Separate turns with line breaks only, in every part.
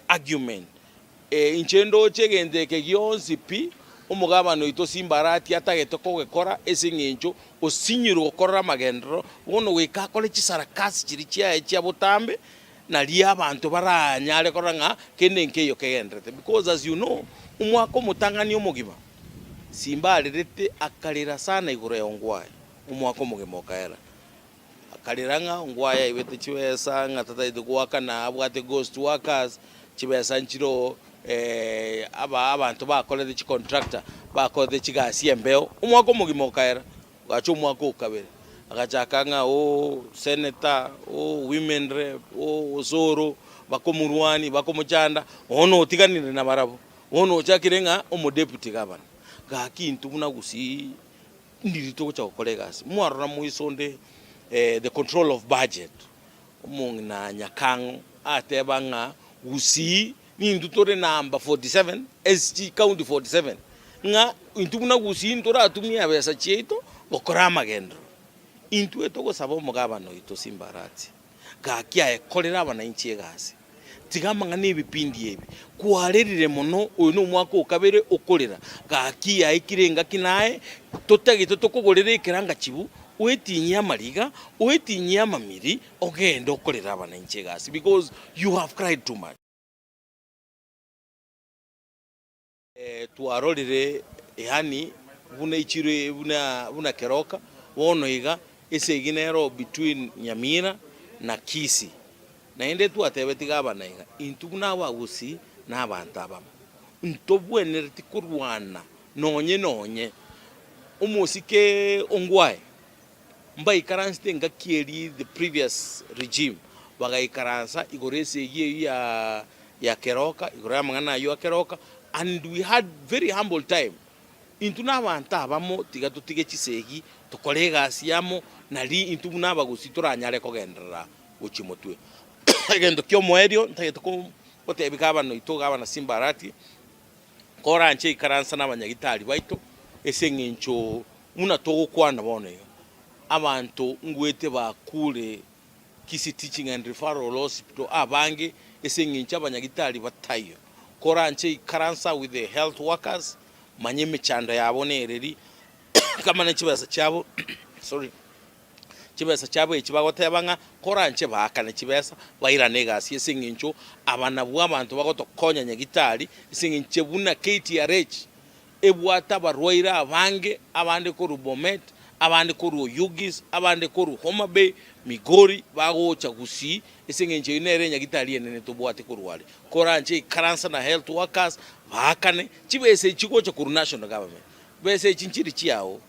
argument. Inche ndoche egento eke gionsi pi, omogabana oito Simba Arati atagete kogekora ase eng'encho osinyirwe gokorora amagenderero, bono goika akore chisarakasi chiria chiaye chia botambe, nario abanto baranyare korora ng'a kende nkeiyo kegendererete. Because as you know, omwaka omotang'ani omogima, Simba arerete akarera sana igoro ya Ongwae, omwaka omogima okaera. Akarera ng'a Ongwae aibete chibesa, ng'a tatagete goakana abwate ghost workers, chibesa nchiroo aba abanto bakorete chicontractor, bakorete chigasi embeo, omwaka omogima okaera. Ogacha omwaka o kabere, agachaka ng'a ooh senator, ooh women rep, ooh osoro, bakomorwania, bakomochanda, bono otiganire nabarabwo, bono ochakire ng'a omodeputy governor. Gaki intwe buna gusii ndiri togocha gokora egasi. Mwarora moiso onde the control of budget, omong'ina Nyakang'o ateba ng'a gusii Nintwe tore number 47 ase chicounty 47, ng'a intwe buna Gusii ntoratumie ebesa chiaito gokora amagenderero. Intwe togosaba omogabana oito Simba Arati, gaki aye korera abananchi egasi. Tiga amang'ana ebipindi ebi, kwarerire mono oyo na omwaka o kabere okorera, gaki yaikire engaki naye totagete tokogorere ekerangachibu, oetinyie amariga, oetinyie amamiri, Ogende okorere abananchi egasi because you have cried too much. Twarorire yaani buna echiro buna buna Keroka bono iga esegi nero between Nyamira na Kisii. Naende twatebeti gavana iga intwe buna abagusii na abanto abamo ntobwenereti korwana nonye nonye omosike ongwae Mbaikaransete engaki eria the previous regime, bagaikaransa igoro esegi eyio ya ya Keroka, igoro y'amang'ana ayio a Keroka, and we had very humble time. Intwe na abanto abamo tiga totige chisegi, tokore egasi amo, nari intwe buna abagusii toranyare kogenderera gochia motwe. Egento kia omoerio ntagete ko gotebia gavana oito, gavana Simba Arati, koranche ikaransa na abanyagitari baito, ase eng'encho Buna togokwana bono iga, abanto ngwete bakure Kisii Teaching and Referral Hospital abange ase eng'encho abanyagitari bataiyo. Koranche ikaransa with the health workers, manya emechando yabo nereri, kama ne chibesa chiabo sorry, chibesa chiabo echi bagoteba ng'a koranche baakane chibesa bairane egasi ase eng'encho aba nabwo abanto bagotokonya nyagitari ase eng'encho buna KTRH Ebwate abarwaire abange, abande korwa Bomet, abande korwa Oyugis, abande korwa Homa Bay, Migori, bagocha Gusii, ase engencho eyio nere enyagitari enene tobwate korwa are. Koranche ikaransa na health workers, baakane chibesa echi chigocha korwa national government. Besa echi nchiri chiao,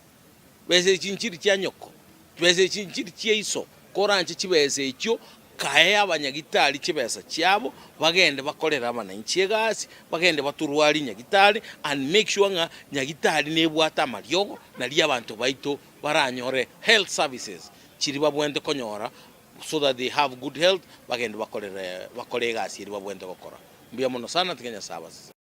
Besa echi nchiri chia nyoko, chibesa echi nchiri chia iso, koranche chibesa echio, kae abanyagitari chibesa chiabo, bagende bakorere abananchi egasi, bagende batorwarie nyagitari and make sure ng'a nyagitari nebwate amariogo, nario abanto baito baranyore health services chiria babwenerete konyora so that they have good health, bagende bakorere bakore egasi eria babwenerete gokora. Mbuya mono sana, tiga Nyasae abasesenie.